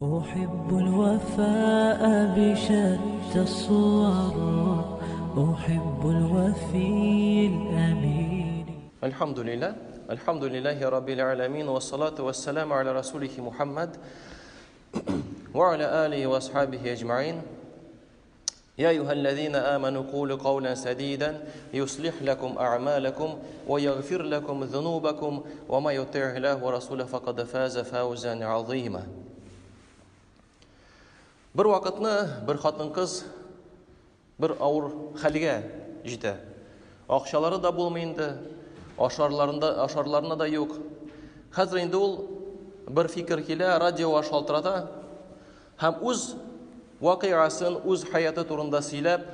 أحب الوفاء بشتى الصور أحب الوفي الأمين. الحمد لله الحمد لله رب العالمين والصلاة والسلام على رسوله محمد وعلى آله وأصحابه أجمعين. يا أيها الذين آمنوا قولوا قولا سديدا يصلح لكم أعمالكم ويغفر لكم ذنوبكم وما يطع الله ورسوله فقد فاز فوزا عظيما. Бер вакытны бер хатын-кыз бер авыр хәлгә җитә. Акчалары да булмый инде, ашарларында ашарларына да юк. Хәзер инде ул бер фикер килә, радиога шалтырата һәм үз вакыйгасын, үз хәяты турында сөйләп,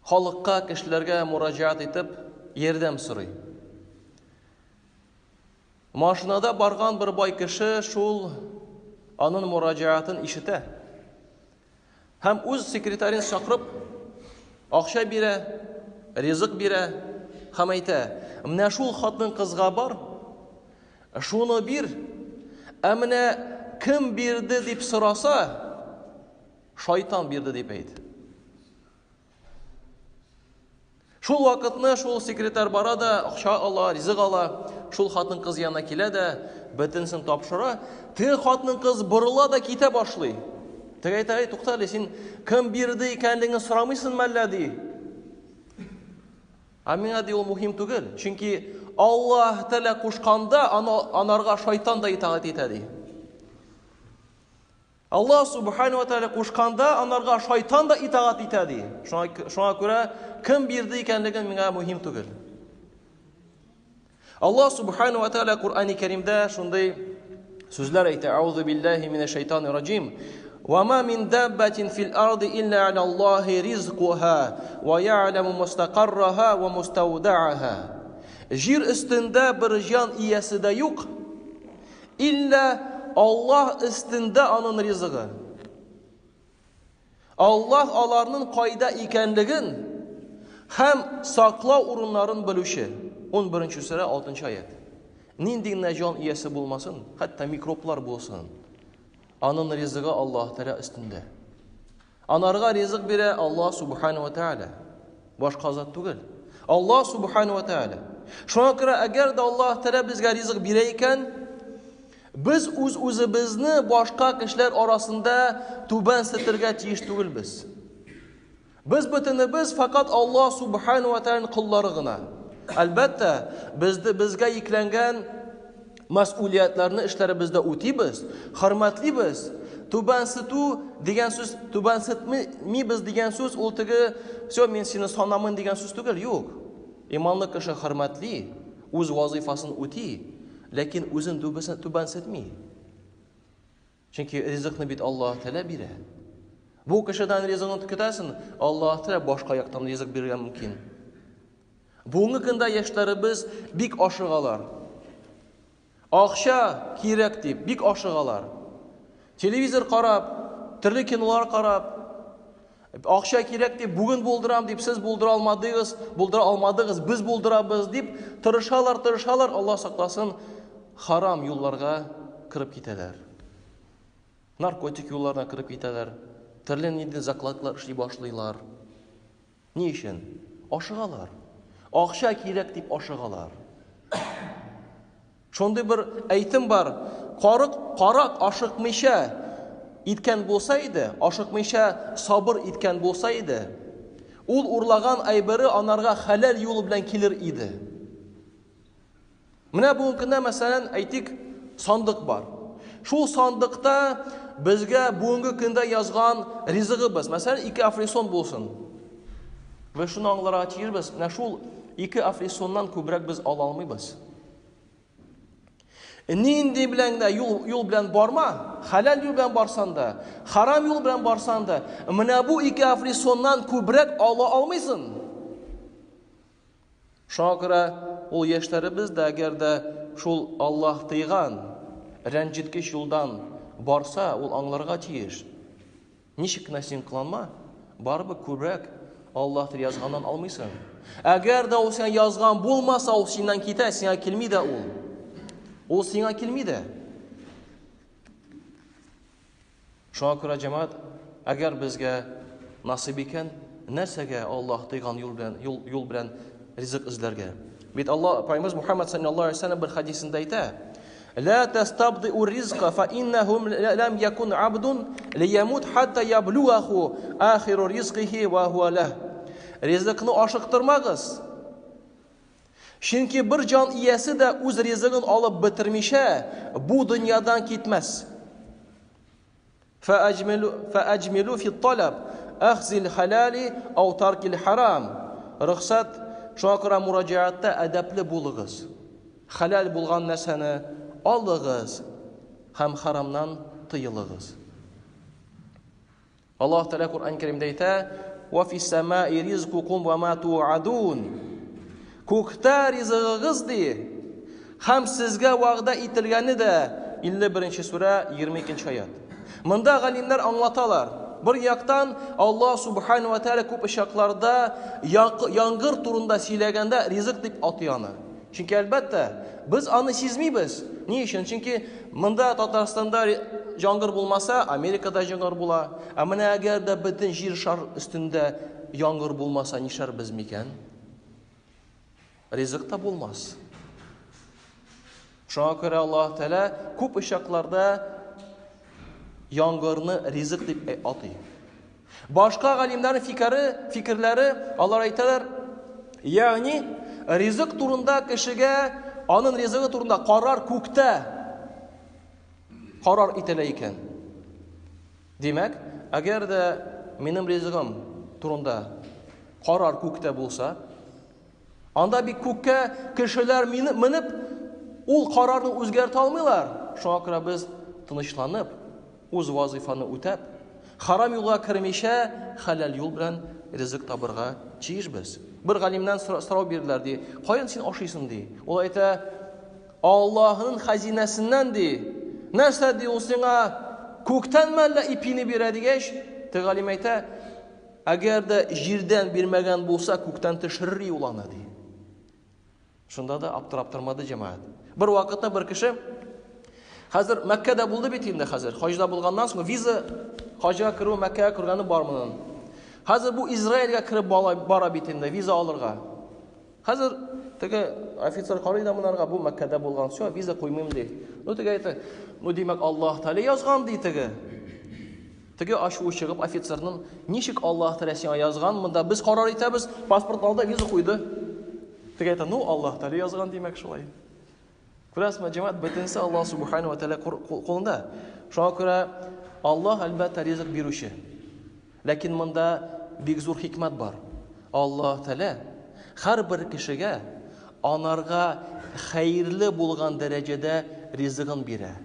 халыкка, кешеләргә мураҗаат итеп, ярдәм сорый. Машинада барган бер бай кеше шул анын мураҗаатын ишетә. Һәм үз секретарен чакырып, акча бирә, ризык бирә һәм әйтә: "Менә шул хатын кызга бар, шуны бир, ә менә кем бирде дип сораса, шайтан бирде дип әйт." Шул вакытны шул секретарь бара да, акча ала, ризык ала, шул хатын-кыз янына килә дә, бөтенесен тапшыра. Теге хатын-кыз борыла да китә башлый. Теге әйтә, әй, тукта әле, син кем бирде икәнлеген сорамыйсың мәллә, ди. Ә миңа ди ул мөһим түгел, чөнки Аллаһ Тәгалә кушканда анарга шайтан да итагать итә, ди. Аллаһ Субхану ва Тааля кушканда анарга шайтан да итагать итә ди. Шуңа, шуңа күрә кем бирде икәнлеген миңа мөһим түгел. Аллаһ Субхану ва Тааля Куръани Кәримдә шундый сүзләр әйтә. Аузу биллаһи минәш шайтанир раҗим. Ва ма мин даббатин фил арди илля аля Аллаһи ризкуха ва я'ламу мустақарраха ва мустауда'аха. Җир өстендә бер җан иясе дә юк, Иллә Аллаһ өстендә анын ризыгы. Аллаһ аларның кайда икәнлеген һәм саклау урыннарын белүче. 11 сүрә 6 аят. Нинди генә җан иясе булмасын, хәтта микроблар булсын, анын ризыгы Аллаһ Тәгалә өстендә. Анарга ризык бирә Аллаһ Субхану ва Тааля. Башка зат түгел. Аллаһ Субхану ва Тааля. Шуңа күрә әгәр дә Аллаһ Тәгалә безгә ризык бирә икән, без үз-үзебезне башка кешеләр арасында түбәнсетергә тиеш түгелбез. Без бөтенебез фәкать Аллаһ Субхану ва Тааляның коллары гына. Әлбәттә, безде безгә йөкләнгән мәсьүлиятләрне эшләребездә үтибез, хөрмәтлибез. Түбәнсетү дигән сүз, түбәнсетмибез дигән сүз ул теге, все, мин сине санамын дигән сүз түгел, юк. Иманлы кеше хөрмәтли, үз вазыйфасын үти, ләкин үзен түбәнсетми. Чөнки ризыкны бит Аллаһ Тәгалә бирә. Бу кешедән ризыгын көтәсең, Аллаһ Тәгалә башка яктан ризык бирергә мөмкин. Бүгенге көндә яшьләребез бик ашыгалар. Акча кирәк дип бик ашыгалар. Телевизор карап, төрле кинолар карап, акча кирәк дип бүген булдырам дип сез булдыра алмадыгыз, булдыра алмадыгыз, без булдырабыз дип тырышалар, тырышалар, Алла сакласын, харам юлларга кереп китәләр. Наркотик юлларына кереп китәләр. Төрле нинди закладлар эшли башлыйлар. Ни өчен? Ашыгалар. Акча кирәк дип ашыгалар. Шундый бер әйтем бар. Карык, карак ашыкмыйча иткән булса иде, ашыкмыйча сабыр иткән булса иде, ул урлаган әйбере анарга хәләл юлы белән килер иде. Менә бүгенге көндә, мәсәлән, әйтик, сандык бар. Шул сандыкта безгә бүгенге көндә язган ризыгыбыз, мәсәлән, ике афлисон булсын. Без шуны аңларга тиешбез, менә шул ике афлисоннан күбрәк без ала алмыйбыз. Нинди белән дә юл, юл белән барма, хәләл юл белән барсан да, харам юл белән барсан да, менә бу ике афлисоннан күбрәк ала алмыйсың. Шуңа күрә ул яшьләребез дә әгәр дә шул Аллаһ тыйган рәнҗеткеч юлдан барса, ул аңларга тиеш. Ничек кенә син кыланма, барыбер күбрәк Аллаһ тел язганнан алмыйсың. Әгәр дә ул сиңа язган булмаса, ул синнән китә, сиңа килми дә ул. Ул сиңа килми дә. Шуңа күрә, җәмәгать, әгәр безгә насыйп икән, нәрсәгә Аллаһ тыйган юл белән, юл, юл белән ризык эзләргә? Бит Аллаһ, Пайгамбарыбыз Мухаммад саллаллаһу алейһи вәсәлләм бер хадисендә әйтә: "Ла тастабдиу ризка фа иннаху лам якун абдун лиямут хатта яблуаху ахиру ризкихи ва хуа лах." Ризыкны ашыктырмагыз. Чөнки бер җан иясе дә үз ризыгын алып бетермичә бу дөньядан китмәс. Фәәҗмилу фи талаб әхзил халали ау таркил харам. Рөхсәт, шуңа күрә мураҗәгатьтә әдәпле булыгыз. Хәләл булган нәрсәне алыгыз һәм харамнан тыелыгыз. Аллаһ Тәгалә Коръән Кәримдә әйтә: "Ва фис самаи ризкукум ва ма туадун." Күктә ризыгыгыз ди, һәм сезгә вәгъдә ителгәне дә 51 сүрә 22 аят. Монда галимнәр аңлаталар. Бер яктан Аллаһ субхану ва тааля күп очракларда яңгыр турында сөйләгәндә ризык дип атый аны. Чөнки, әлбәттә, без аны сизмибез. Ни өчен? Чөнки монда Татарстанда яңгыр булмаса, Америкада яңгыр була. Ә менә әгәр дә бөтен җир шар өстендә яңгыр булмаса, нишләрбез микән? Ризык та булмас. Шуңа күрә Аллаһ Тәгалә күп очракларда яңгырны ризык дип атый. Башка галимнәрнең фикере, фикерләре, алар әйтәләр, ягъни ризык турында кешегә аның ризыгы турында карар күктә карар ителә икән. Димәк, әгәр дә минем ризыгым турында карар күктә булса, Анда бик күккә кешеләр менеп, ул карарны үзгәртә алмыйлар. Шуңа күрә без тынычланып, үз вазыйфаны үтәп, харам юлга кермичә, хәләл юл белән ризык табырга тиешбез. Бер галимнән сорау бирделәр, ди, каян син ашыйсың, ди. Ул әйтә, Аллаһның хәзинәсеннән, ди. Нәрсә, ди, ул сиңа күктән мәллә ипине бирә дигәч, теге галим әйтә, Әгәр дә җирдән бирмәгән булса, күктән төшерер ул аны, ди. Шунда да аптырап тормады җәмәгать. Бер вакытта бер кеше хәзер Мәккәдә булды бит инде хәзер. Хаҗда булганнан соң виза хаҗга керү, Мәккәгә кергәне бар моның. Хәзер бу Израильгә кереп бара бит инде виза алырга. Хәзер теге офицер карый да монарга, бу Мәккәдә булган, все, виза куймыйм ди. Ну теге әйтә, ну димәк Аллаһ Тәгалә язган ди теге. Теге ачуы чыгып офицерның, ничек Аллаһ Тәгалә сиңа язган, монда без карар итәбез, паспорт алды, виза куйды. Теге әйтә, ну Аллаһ Тәгалә язган димәк шулай. Күрәсезме, җәмәгать, бөтенесе Аллаһ Субхану ва Тәгалә кулында. Шуңа күрә Аллаһ әлбәттә ризык бирүче. Ләкин монда бик зур хикмәт бар. Аллаһ Тәгалә һәрбер кешегә анарга хәерле булган дәрәҗәдә ризыгын бирә.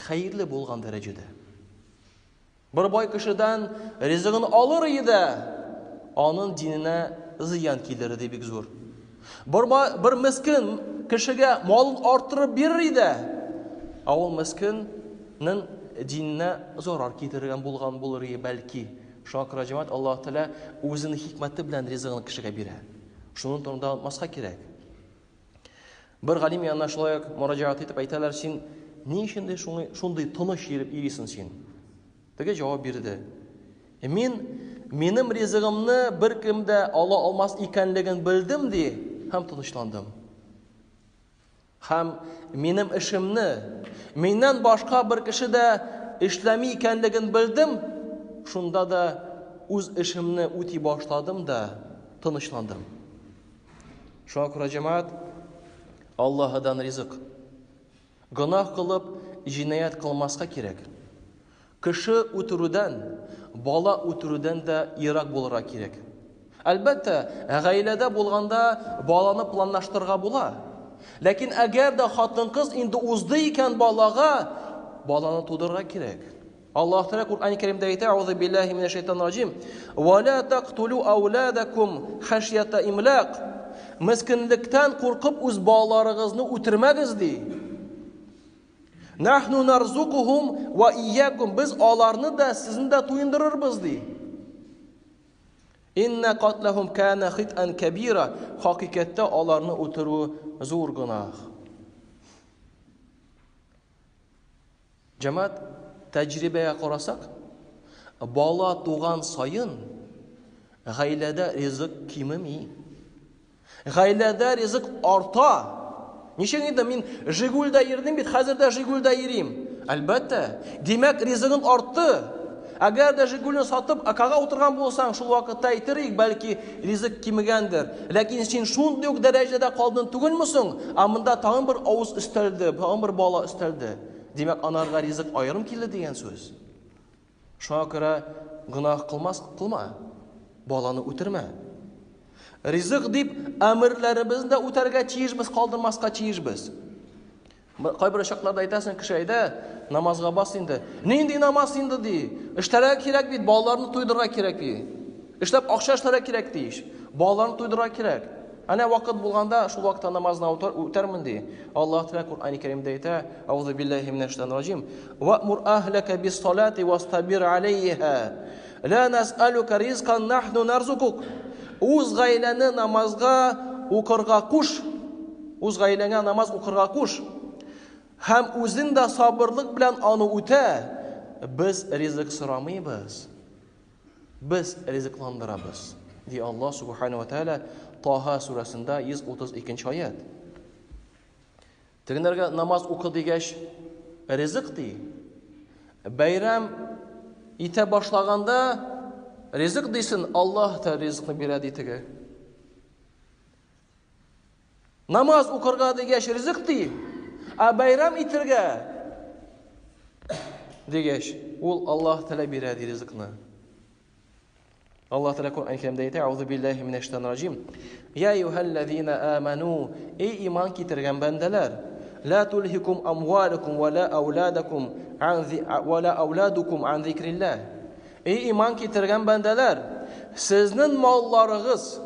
Хәерле булган дәрәҗәдә. Бер бай кешедән ризыгын алыр иде дә, аның диненә зыян килер иде бик зур. Бер, бер мескен кешегә малын арттырып бирер иде, ә ул мескеннең диненә зарар китергән булган булыр иде бәлки. Шуңа күрә җәмәгать Аллаһ Тәгалә үзенең хикмәте белән ризыгын кешегә бирә. Шуның турында онытмаска кирәк. Бер галим янына шулай ук мөрәҗәгать итеп әйтәләр, син ни өчен ди шундый тыныч йөреп йөрисең син? Теге җавап бирде. «Э, мин минем ризыгымны беркем дә ала алмас икәнлеген белдем ди һәм тынычландым. Һәм минем эшемне миннән башка бер кеше дә эшләми икәнлеген белдем, шунда да үз эшемне үти башладым да тынычландым. Шуңа күрә җәмәгать Аллаһыдан ризык. Гөнаһ кылып, җинаять кылмаска кирәк. Кеше үтерүдән, бала үтерүдән дә ерак булырга кирәк. Әлбәттә, гаиләдә булганда баланы планлаштырырга була. Ләкин әгәр дә хатын-кыз инде узды икән балага, баланы тудырырга кирәк. Аллаһ Тәгалә Коръән Кәримдә әйтә, Аузу биллаһи минәш шайтанир раҗим. Ва ла тактулу ауладакум хашьята имлак. Мескенлектән куркып үз балаларыгызны үтермәгез ди. Нахну нарзукухум ва iyyakum. Без аларны да, сезне дә туендырырбыз ди. Инна катлахум кана хитан кабира. Хакыйкатьтә аларны үтерү зур гөнаһ. Җәмәгать, Тәҗрибәгә карасак, бала туган саен гаиләдә ризык кимеми. Гаиләдә ризык арта. Ничек инде мин Жигульдә йөрдем бит, хәзер дә Жигульдә йөрим. Әлбәттә. Димәк, ризыгың артты. Әгәр дә Жигульне сатып, АКга утырган булсаң, шул вакытта әйтер идек, бәлки ризык кимегәндер. Ләкин син шундый ук дәрәҗәдә калдың түгелме соң? Ә монда тагын бер авыз өстәлде, тагын бер бала өстәлде. Димәк, анарга ризык аерым килде дигән сүз. Шуңа күрә гөнаһ кылмас, кылма. Баланы үтермә. Ризык дип әмерләребезне дә үтәргә тиешбез, калдырмаска тиешбез. Кайбер чакларда әйтәсең, кеше әйдә, намазга бас инде. Нинди намаз инде ди? Эшләргә кирәк бит, балаларны туйдырырга кирәк ди. Эшләп акча эшләргә кирәк ди. Балаларны туйдырырга кирәк. Әнә вакыт булганда, шул вакытта намазны үтәрмен ди. Аллаһ Тәгалә Коръәни Кәримдә әйтә, Аузу биллаһи минәш шайтанир раҗим. Ва'мур ахлака бис-салати вастабир алейха. Ла нас'алука ризкан нахну нарзукук. Үз гаиләне намазга укырга куш. Үз гаиләңә намаз укырга куш. Һәм үзең дә сабырлык белән аны үтә. Без ризык сорамыйбыз. Без ризыкландырабыз, ди Аллаһ Субхану ва Тааля Таһа сүрәсендә 132 нче аять. Тегеннәргә намаз укы дигәч, ризык ди. Бәйрәм итә башлаганда ризык дисен, Аллаһ та ризыкны бирә ди теге. Намаз укырга дигәч ризык ди, ә бәйрәм итергә дигәч, ул Аллаһ Тәгалә бирә ди ризыкны. Аллаһ Тәгалә Коръән Кәримдә әйтә: "Аузу биллаһи минәш шайтанир раҗим. Я әйюһәлләзина аману, эй иман китергән бәндәләр, ла тулһикум амвалукум ва ла ауладакум ан ва ла ауладукум ан зикриллаһ. Эй иман китергән бәндәләр, сезнең малларыгыз,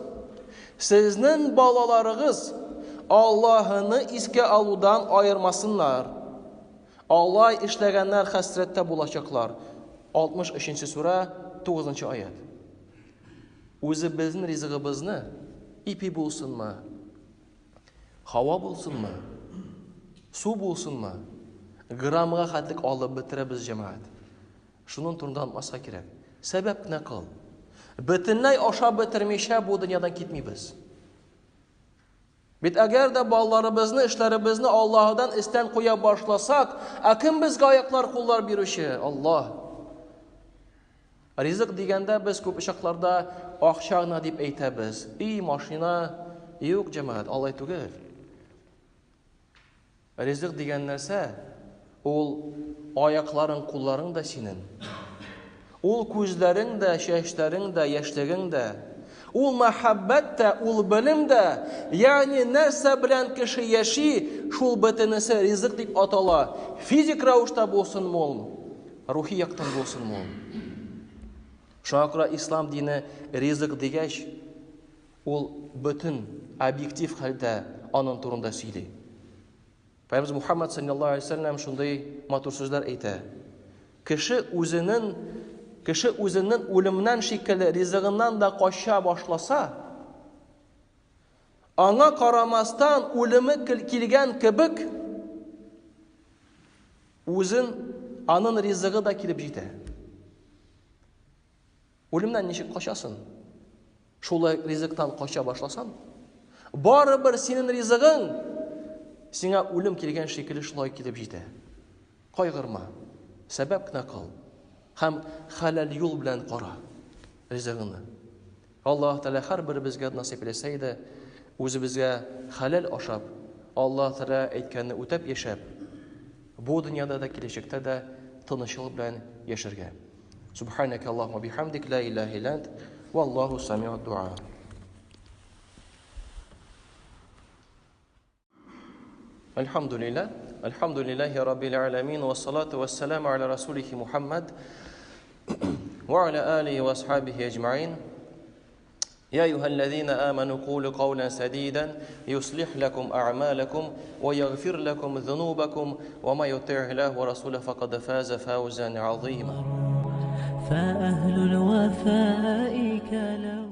сезнең балаларыгыз Аллаһыны искә алудан аермасыннар. Алай эшләгәннәр хәсрәттә булачаклар. 63 нче сүрә, 9 нчы аять. Үзебезнең ризыгыбызны ипи булсынмы, һава булсынмы, су булсынмы, граммга хәтлек алып бетерәбез, җәмәгать. Шуның турында онытмаска кирәк. Сәбәп кенә кыл. Бөтенләй ашап бетермичә бу дөньядан китмибез. Бит әгәр дә балаларыбызны, эшләребезне Аллаһыдан өстән куя башласак, ә кем безгә аяклар, куллар бирүче? Аллаһ. Ризык дигәндә без күп очракларда акча гына дип әйтәбез. Өй, машина, юк, җәмәгать, алай түгел. Ризык дигән нәрсә, ул аякларың, кулларың да синең. Ул күзләрең дә, чәчләрең дә, яшьлегең дә. Ул мәхәббәт тә, ул белем дә, ягъни нәрсә белән кеше яши, шул бөтенесе ризык дип атала. Физик рәвештә булсынмы ул, рухи яктан булсынмы ул. Шуңа күрә ислам дине ризык дигәч, Ул бөтен объектив хәлдә аның турында сөйли. Пәйгамбәребез Мухаммад саллаллаһу алейһи вәсәлләм шундый матур сүзләр әйтә. Кеше үзенең кеше үзенең үлемнән шикелле ризыгыннан да кача башласа, аңа карамастан үлеме килгән кебек үзен аның ризыгы да килеп җитә. Үлемнән ничек качасың? Шулай ризыктан кача башласаң, барыбер синең ризыгың сиңа үлем килгән шикелле шулай килеп җитә. Кайгырма, сәбәп кенә кыл һәм хәләл юл белән кара ризыгыңны. Аллаһ Тәгалә һәрберебезгә насыйп итсә иде, үзебезгә хәләл ашап, Аллаһ Тәгалә әйткәнне үтәп яшәп, бу дөньяда да киләчәктә дә тынычлык белән яшәргә. Субханaka Аллахума бихамдик ла илаһа илля ант валлаху самиуд дуа. Альхамдулилля, альхамдулиллахи раббил аламин вассалату вассаламу аля расулихи Мухаммад ва аля алихи ва асхабихи аджмаин. يا أيها الذين آمنوا قولوا قولا سديدا يصلح لكم أعمالكم ويغفر لكم ذنوبكم وما يطع الله ورسوله فقد فاز فوزا عظيما فأهل الوفاء كلام